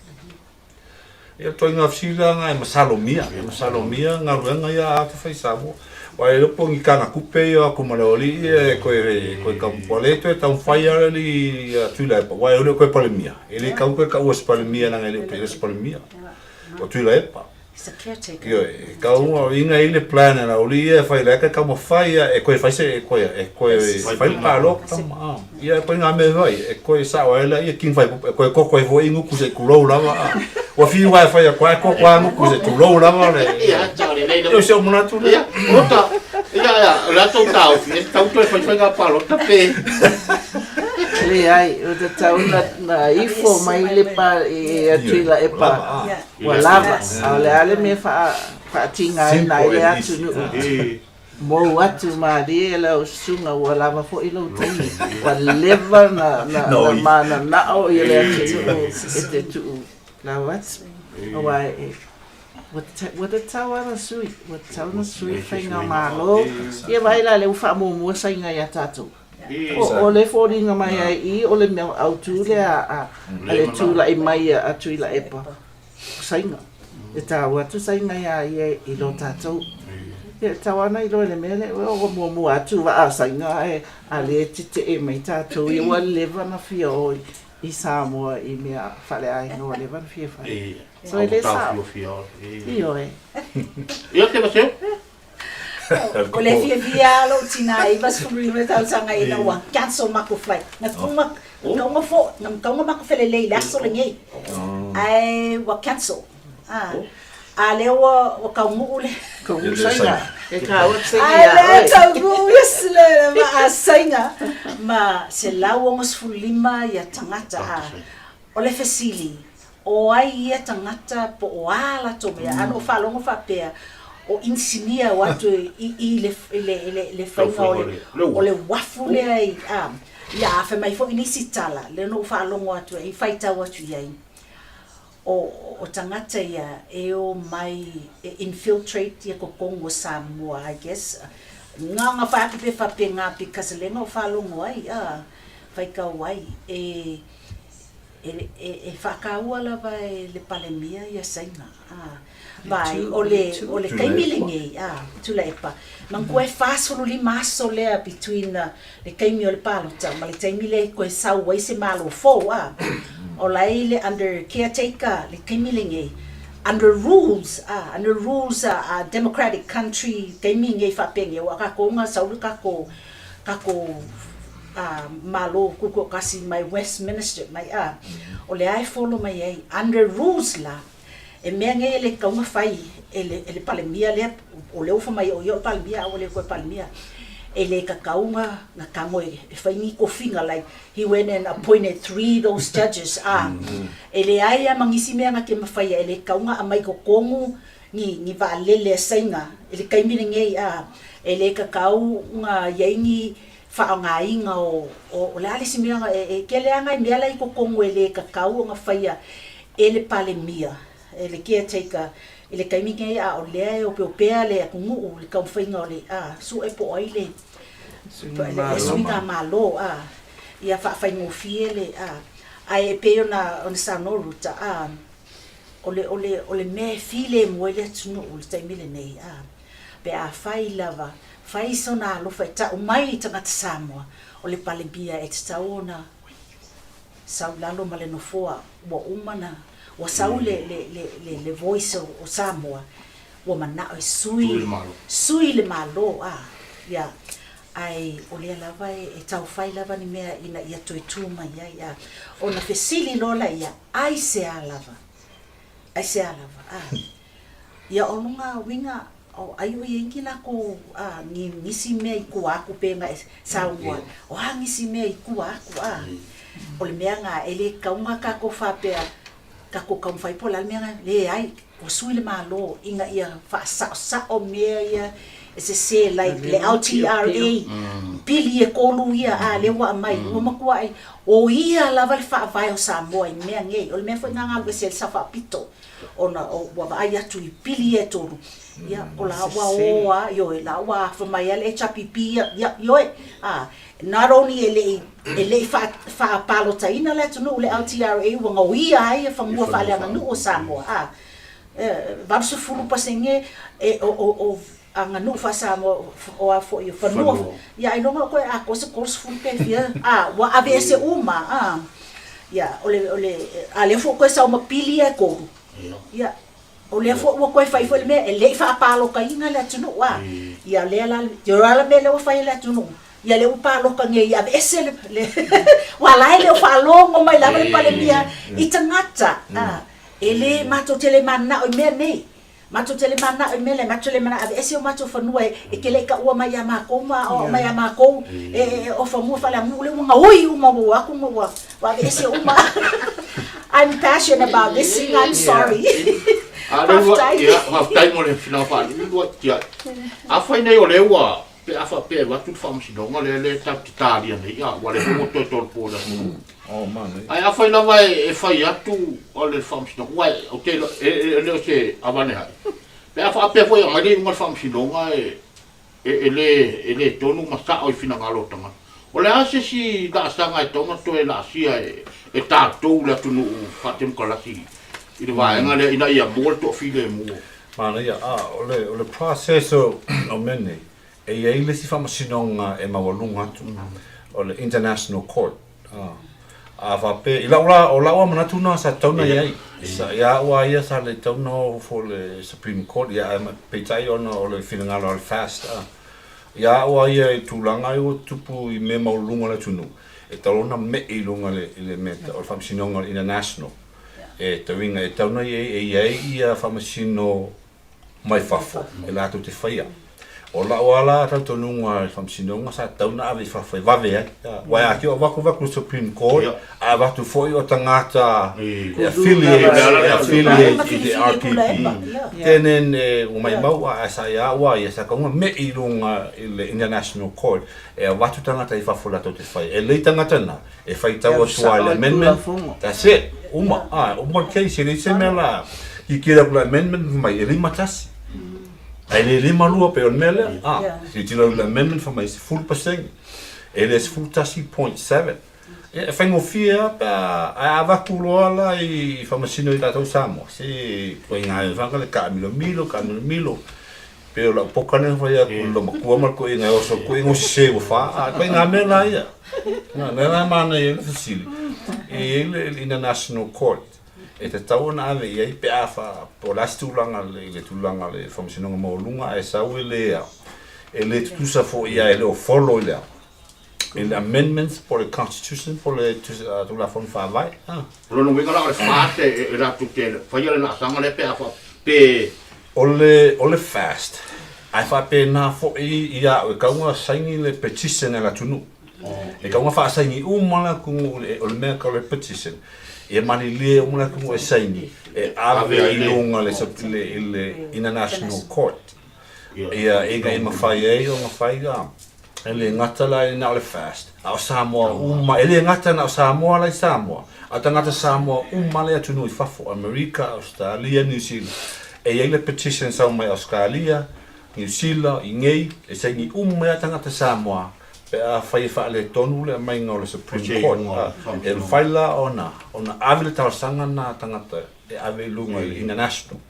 Ia ituaiga fesili la na e masalomia, e masalomia galuega ia a te fai Samoa. Aua e iloa po o ni taga tupe ia o atu ma le alii e toe toe tau ua le toe taumafai lava le alii ia Tuilaepa aua e le o toe Palemia. E le tatau ona toe taua o se Palemia leaga e le o se Palemia, o Tuilaepa. Ioe, e tatau ona ina i le plan a le aualii ia e fai la e taumafai lava e toe fai se e toe e toe fai le palota ma a. Ia e ituaiga mea foi e toe sao ai laia king fai e toe koko ai foi gutu se i tulou lava a. Ua fiu lava e fai atu ae koko lava gutu se i tulou lava le Ia, sao lelei Ia o si ou manatu lea. Ia, ota, ia, ia, o le a tou taofi, e tatau toe fai faiga palota pe. Leai, ua tatau na ifo mai le pa i Tuilaepa ua lava, a o le a le mea e faatigaina ai le atunuu. Mou atu malie lau susuga ua lava foi lou taimi, ua leva na mananao ia le atunuu e te tuu lau atu. Aua e, ua tatau lava ona sui, ua tatau ona sui faigamalo. Ia vaai la, lea ua faamuamua Saina ia tatou. O le foliga mai ai i i, o le mea autu lea a le tulai mai a Tuilaepa. O Saina. E taua atu Saina iā ia i lo tatou. Ia e tatau lava ona iloa i le mea lea, ua muamua atu vaa a Saina ae a lea e tetee mai tatou ia ua leva ona fia o i Samoa i mea faaleaiga ua leva ona fia fai. So e le sao. Ioe. Ia Tevaseu. O le fiafia lava o lou tina e 95 tausaga ina ua cancel matou flight. Na tauga na fo na tauga matou felelei i le aso lenei. Ae ua cancel. Ah. A lea ua ua taunuu le Taunuu Saina. E taua te Saina ia oe. Ae lea taunuu yes le vaa Saina ma 165 ia tagata. Ah. O le fesili, O ai ia tagata po o a latou mea, a na ou faalogo faapea o inisinia o atu i i le le le le faiga o le o le uafu lea i a ia a fai mai foi nisi tala lea na ou faalogo atu ai faitau atu i ai o o tagata ia e o mai e infiltrate ia totonu o Samoa I guess na ona fai atu pea faapena because lea na ou faalogo ai a faitau ai e. E, e, e faataua lava e le Palemia ia Saina, a, vaai, o le, o le taimi lenei, a, Tuilaepa, manatua e 45 aso lea between le taimi o le palota ma le taimi lea e toe sau ai se Malo fou, a, o la e i le under caretaker le taimi lenei, under rules, a, under rules a democratic country taimi nei faapenei, aua o tatou na sau le tatou, tatou a Malo Tutoatasi mai Westminster mai a, o lea e follow mai ai under rules la, e mea nei e le tatau ona fai e le, e le Palemia lea, o lea ua fai mai o ia o le Palemia a ua le toe Palemia, e le tatau ona na tago e fai ni tofiga like he went and appointed 3 those judges a, e leai a ma nisi mea na te mafaia e le tatau ona aumai i totonu ni, ni vaalele a Saina i le taimi lenei a, e le tatau ona i ai ni faaaogaina o, o, o le a le isi mea e, e tele lava nai mea la i totonu e le tatau ona faia e le Palemia, e le caretaker i le taimi lenei, a o lea e opeopea le atunuu i le taumafaiga o le, a, sue po o ai le, le suiga Malo, a, ia faafaigofie le, a, ae e pei ona, ona saunoa Ruta, a, o le, o le, o le mea e filemu ai le atunuu i le taimi lenei, a, pe a fai lava, fai sona alofa e tau mai i tagata Samoa, o le Palemia e tatau ona sau i lalo ma le nofoa, ua uma na, ua sau le, le, le, le, le voice o, o Samoa, ua manao e sui, sui le Malo, a, ia, ae o lea lava e, e tau fai lava ni mea ina ia toe tu mai ai, a, ona fesili loa laia, aisea lava, aisea lava, a. Ia o lona uiga o ai o i ai ni lakou a ni nisi mea i tua atu pe na e saunoa o a nisi mea i tua atu a o le mea na e le tatau ona tatou faapea tatou taumafai po o le a le mea na leai ua sui le Malo ina ia faasaosao mea ia e sese like le LTRA pili e tolu ia a lea ua aumai ua matuai o ia lava le faavae o Samoa i mea nei o le mea foi na galu ese ai le Sao Faapito. Ona ua vaai atu i pili ia e tolu, ia, o la ua o a, ioe, la ua afa mai a le HRPP ia, ia, ioe, a, not only e le i, e le i faa, faapalotaina le atunuu i le LTRA ua gaoia ai ia fanua faaleaganuu o Samoa, a, e, 80 pasene e, o, o, o aganuu faa-Samoa, o a foi, o fanua, ia, ailoga o koe atoa se 30 pe fia, a, ua aveese uma, a. Ia, o le, o le, a lea foi ua toe sau ma pili ia e tolu, ia, o lea foi ua toe fai foi le mea, e le i faapalotaina le atunuu, a. Ia, lea la, ia o le a le mea lea ua fai e le atunuu? Ia, lea ua palota nei ia aveese le, le aua la e le o faalogo mai lava le Palemia i tagata, a, e le, matou te le mananao i mea nei. Matou te le manao i mea lea, matou te le manao e aveese o matou fanua e te le i taua mai ia matou ma aoao mai ia matou e o fanua faaleaganuu lea ua gaoi uma ua o atu ma ua aveese uma. I'm passionate about this thing, I'm sorry. Faafetai. Ia, faafetai mo le finau faaliuli ua tiai. Afai nei o lea ua pe a faapea e avatu le faamasinoga lea lea tatou te talia nei, ia, ua lea foi ua toe tolopo i le atunuu. Ae afai lava e fai atu o le Faamasinoga, aua ou te iloa, e le o se avane ai, pe a faapea foi e aumai le iuga o le Faamasinoga e le tonu ma sao i finagalo o tagata, o le a se isi laasaga e tatau ona toe laasia e tatou le atunuu faatemokarasi i le vaega lea ina ia maua le toafilemu? Manaia, o le process o mea nei, E i ai le isi faamasinoga e maualuga atu, o le International Court. A faapea, i lau la, o lau lava manatu lena sa tatau ona i ai. Sa, ia au lava ia sa le tatau ona oo fua i le Supreme Court, ia ae peitai ona o le finagalo a le FAST. Ia au lava ia i tulaga ia ua tutupu i mea maualuluga o le atunuu, e tatau ona me'i i luga i le mea o le faamasinoga o le International. E tauiga, e tatau ona i ai, e i ai ia faamasino mai fafo e latou te faia. O lau lava la talitonuga i le Faamasinoga sa tatau ona ave i fafo e vave ai. Aua e atiua avatu avatu i le Supreme Court, ae avatu foi o tagata e affiliate, e affiliate i le RPP. Tenen e ua maimau ae sa ia au lava ia sa tatau ona me'i i luga i le International Court e avatu tagata i fafo latou te faia. E lelei tagata na, e faitau atu lava i le amendment, that's it, uma, ā, uma le case, e leai se mea la, kikilo atu i le amendment, fai mai, e 51, ae le 52 pei o le mea lea, ā, tilotilo i le amendment, fai mai, 10%, e le 11.7, Ia, e faigofie lava pe a, ae a avatu loa la i faamasino i tatou Samoa, se ituaiga e faka le taamilomilo, taamilomilo, pei o lau poka lea na fai atu i le loomatua ma le toeaina e oso, toeaina o sese ua fa, a ituaiga mea la ia. Na, lea la e manaia ai le fesili, e i ai le International Court e tatau ona ave i ai pe a fa, po o le a se tulaga i le tulaga o le Faamasinoga Maualuga ae sau e le, e le tutusa foi ae le o follow i le a? I le amendments po o le constitution po o le Tulafono Faavae. O lona uiga la o le fast e latou te faia le laasaga lea pe a fa pe. O le o le fast ae faapena foi ia au e tatau ona saini le petition a le atunuu. E tatau ona faasaini uma le atunuu o le mea e tau o le petition ia malilie uma le atunuu e saini e ave i luga i le International Court ia ina ia mafai ai ona fai E le gata la i na o le fast, a o Samoa uma, e le gata na o Samoa la i Samoa, a o tagata Samoa uma la i atunuu i fafo, Amerika, Ausetalia, Niu Sila. E i ai le petition e sau mai Ausetalia, Niu Sila, i nei, e saini uma ai lava tagata Samoa pe afai e faaletonu le aumaiga o le Supreme Court. E mafai la ona ave le talosaga lena a tagata e ave i luga i le international.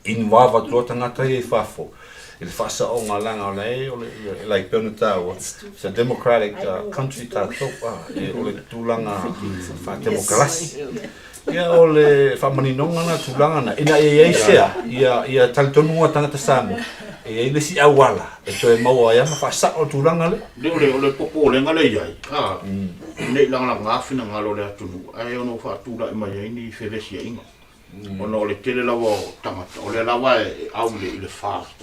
Involve atu loa tagata ia i fafo i le faasaoga leaga o la e o le like pei ona taua it's a democratic country tatou o le tulaga faatemokarasi. Ia o le faamaninoga lena tulaga lena ina ia i ai sea ia talitonuga tagata Samoa e i ai le isi auala e toe maua ai lava ma faasao le tulaga lea. Le o le popolega lea e i ai, ne i lagalaga finagalo o le atunuu ae ono faatulai mai ai ni fevesiaiga. Ona o le tele lava o tagata o lea lava e au i le FAST,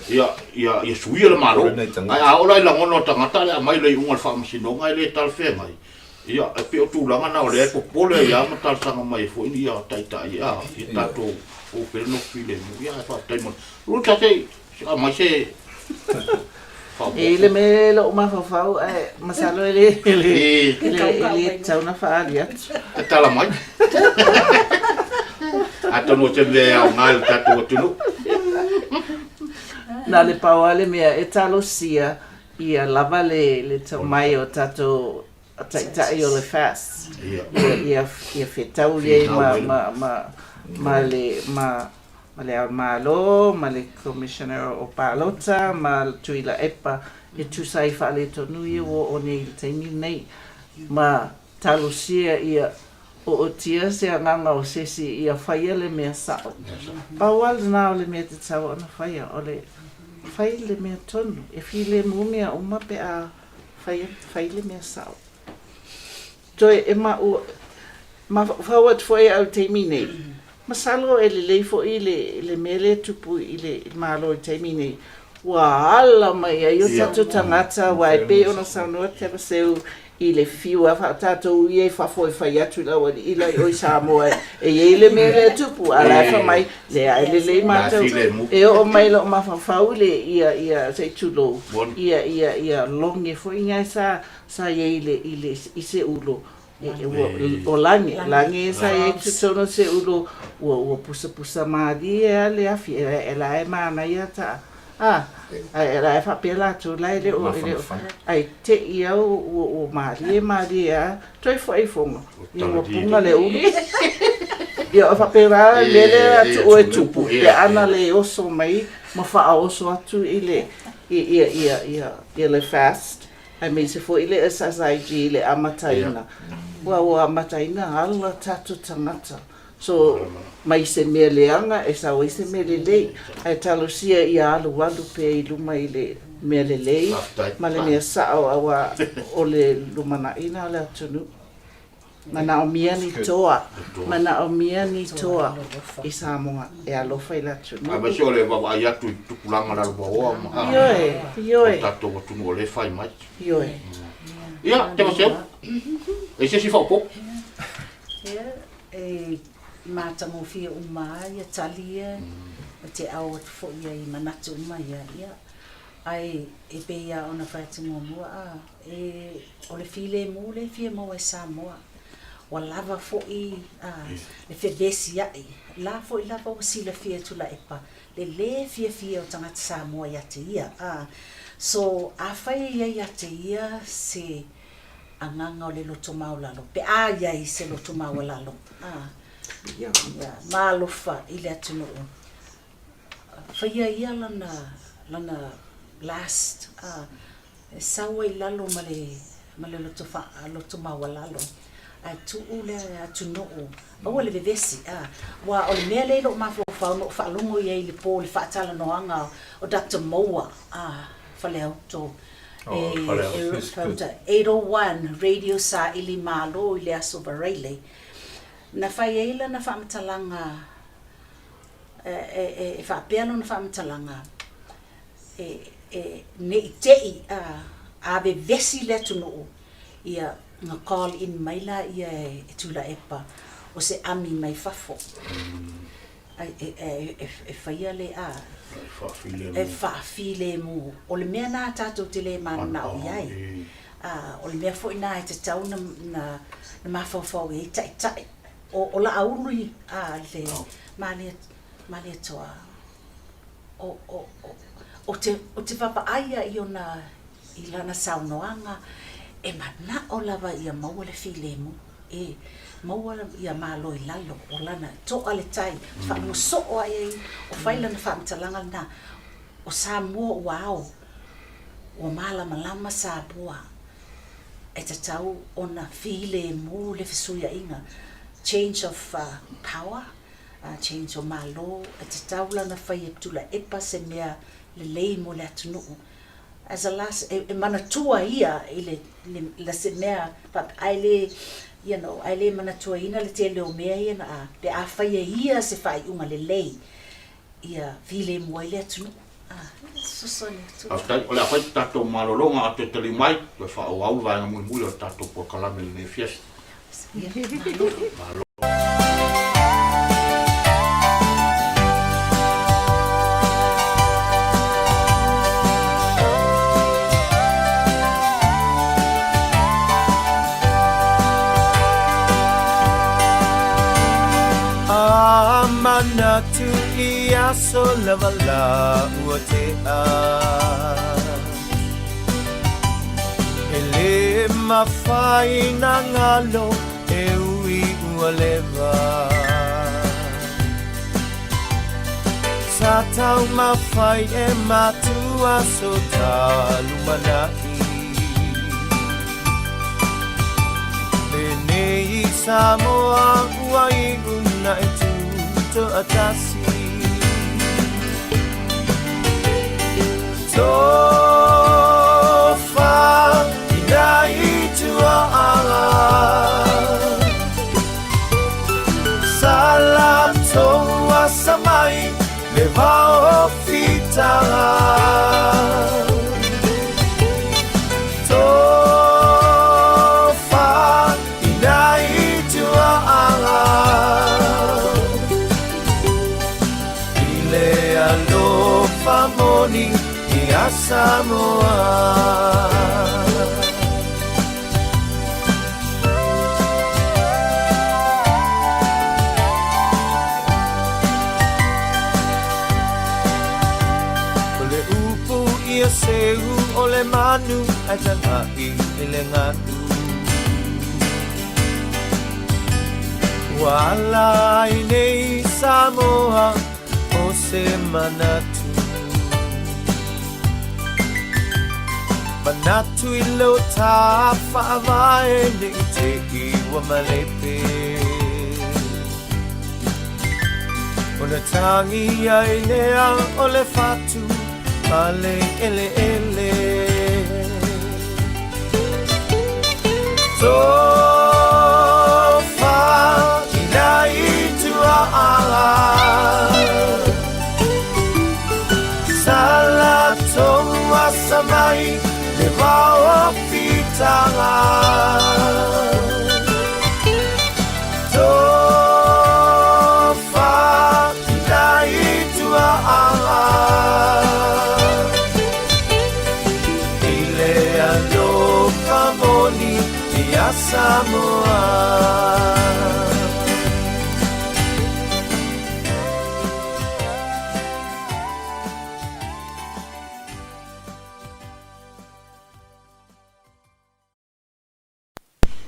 ia, ia, ia suia le Malo. Ae a oo la i lagona o tagata le aumai le iuga o le faamasinoga e le talafeagai, ia, e pei o tulaga na o lea e popole ai lava ma talosaga mai ai foi ia taitai, a, ia tatou o pea le nofo filemu. Ia, ae faafetai mo le. Ruta, se i aumai se E i le mea e lou mafaufau ae masalo e le e le e le e le tatau ona faaali atu. Tatala mai. Atonu o se mea e aoga i le tatou atunuu. Na le pau lava le mea e talosia ia lava le le tomai o tatou taitai o le FAST ia ia ia fetau ai ma ma ma ma le ma ma Le Ao Malo, ma le Commissioner o Palota, ma Tuilaepa e tusa ai faaletonu ia ua oo nei i le taimi lenei, ma talosia ia ootia se agaga o se isi ia faia le mea sao. Pau lava lena o le mea tatau ona faia, o le fai le mea tonu, e filemu mea uma pe a fai le mea sao. Toe e maua, mafaufau atu foi au i le taimi nei, masalo e lelei foi le, le mea lea e tupu i le Malo i le taimi nei, ua ala mai ai o tatou tagata, aua e pei ona saunoa Tevaseu i le fiu a tatou ia i fafo e fai atu i le aualii la i o i Samoa e i ai le mea lea e tupu, a o la e fai mai, leai e lelei matou, e oo mai i lou mafaufau le, ia, ia, se i tulou, ia, ia, ia loge foi lena sa Sa i ai i le, i le, i se ulo, e, ua, o lage, lage sa i ai i totonu o se ulo, ua, ua pusapusa mālie lava le afi, e, e la e manaia ta, a, a e la e faapea latou la e le o, e le o, ae te i au ua, ua mālie mālie lava, toe foi i foga, ia ua puga le ulu. Ia o faapena le mea lea a tuu e tupu, pe ana le oso mai ma faaoso atu i le, i, ia, ia, ia, ia le fast, Aemaise foi le SSIG i le amataina. Ua ua amataina ala tatou tagata. So, mai se mea leaga e sau ai se mea lelei. Ae talosia ia alualu pea i luma i le mea lelei ma le mea sao aua o le lumanai lena o le atunuu. Manaomia ni toa, manaomia ni toa i Samoa e alofa i le atunuu. Aemaise o le vaavaai atu i tupulaga lalovaoa ma Ioe, ioe. o tatou atunuu o lea e fai mai. Ioe. Ia, Tevaseu, e se isi faaopoopo? Ia, e matagofie uma lava ia tali ia, ou te ao atu foi i ai i manatu uma ia, ia, ae e pei lava ona fai atu muamua, a, E, o le filemu lea e fia maua e Samoa. Ua lava foi le fevesiaʻi, la foi lava ua silafia e Tuilaepa le lē fiafia o tagata Samoa ia te ia. A, so, afai e i ai ia te ia se. Agaga o le loto maualalo, pe a i ai se loto maualalo, a, ia, ma alofa i le atunuu. Faia ia lana, lana last, a, e sau ai i lalo ma le, ma le loto fa, loto maualalo, ae tuu le atunuu, aua le vevesi, a. Aua o le mea lea i lou mafaufau na ou faalogo i ai i le po i le faatalanoaga o Doctor Moa, a, Faleauto, e 801 Radio Saili Malo i le Aso Varaile, na fai ai lana faamatalaga, e faapea lona faamatalaga, ne i te i a vevesi le atunuu, ia na call in mai laia e Tuilaepa o se ami mai fafo. e faia le a e faafilemu. O le mea na tatou te le mananao i ai. O le mea foi na e tatau na mafaufau i ai taitai. O Laauli le Malietoa, ou te vaavaai lava i ona i lana saunoaga, e manao lava ia maua le filemu. E maua ia Malo i lalo o lana toa le tai, faalogo soo lava i ai o fai lana faamatalaga lena, o Samoa ua ao, ua malamalama Samoa e tatau ona filemu le fesuiaiga, change of power, change o Malo, e tatau la ona fai e Tuilaepa se mea lelei mo le atunuu. As a last, e manatua ia i le, le se mea faapea, ae le, you know, ae le manatuaina le tele o mea ia na a, pe a fai e ia se faaiuga lelei, ia filemu ai le atunuu. A, fesoasoani atu. Faafetai. O le a fai se tatou malologa a toe taliu mai, toe faaauau le vaega mulimuli o le tatou polokalame i lenei afiafi. Malo. A manatu i aso lava la ua tea. E le mafai na galo e ui ua leva. Sa taumafai e matua so ta lumanai. Penei Samoa ua iu na e tu toatasi. Tofa i nai tuaaga Sa latou asa mai le vao o fitaga Tofa i nai tuaaga I le alofa moni ia Samoa. O le upu ia seu o le manu ae taga'i i le galu. Ua ala ai nei Samoa o se manatu. Manatu i lo ta faavae ne i te i ua malepe. Ona tangi ai lea o le fatu ma le eleele. Tofa i nai tuaaga Sa latou asa mai le vao o fitaga Tofa i nai tuaaga I le alofa moni ia Samoa.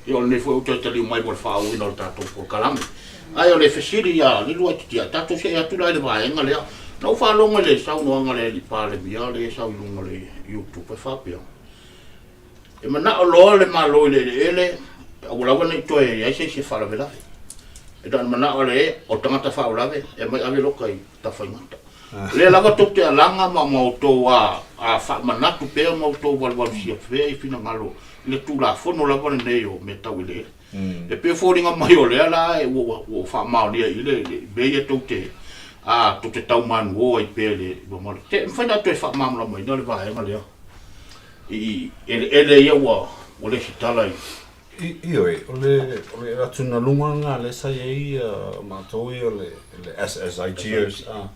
Ia o lenei foi ua toe taliu mai mo le faaauauina o le tatou polokalame. Ae o le fesili ia Liluaititia, tatou see atu la i le vaega lea. Na ou faalogo i le saunoaga a le Alii Palemia lea e sau i luga o le YouTube e faapea, E manao loa le Malo i le eleele, aua lava ne i toe i ai se isi e faalavelave. E na o le manao lava e o le tagata faalavelave e aumai ave loka i Tafaigata. O lea lava tou te alaga ma outou a faamanatu pea ma outou valuvalusia pea i finagalo i le Tulafono lava lenei o mea tau eleele. E pei e foliga mai o lea la ua faamaonia i le mea ia tou te a tou te tau manuo ai pea i le mamalu. E mafai ona toe faamalamalamaina le vaega lea i eleele ia ua lesitala i Ioe, o le o le atugaluga lena lea sa i ai matou ia o le SSIGers a.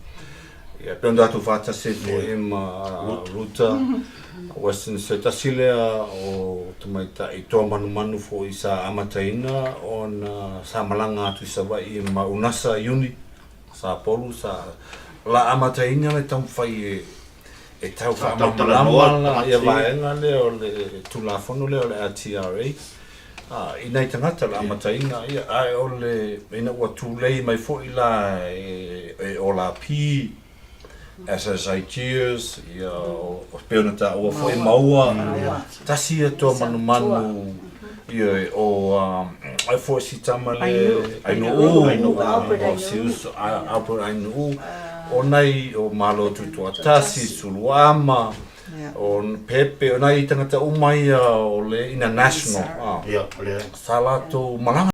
Ia pei ona tatou faatasi ai foi ma Ruta Weston se tasi lea o tamaitai toa manumanu foi sa amataina ona sa malaga atu i Savaii ma Unasa Iuni sa Polu sa la amataina le taumafai e E tau faamalamalama la ia vaega lea o le Tulafono lea o le LTRA i nai tagata le amataina ia, ae o le ina ua tulei mai foi la e Olapi, SSIGers, ia o pei ona taua foi Maua, tasi ia toa manumanu ia o ai foi si tama le Ainuu, o si uso Albert Ainuu, o nai o Malo Tutoatasi, Suluama, o Pepe, o nai tagata uma ia o le international, sa latou malaga.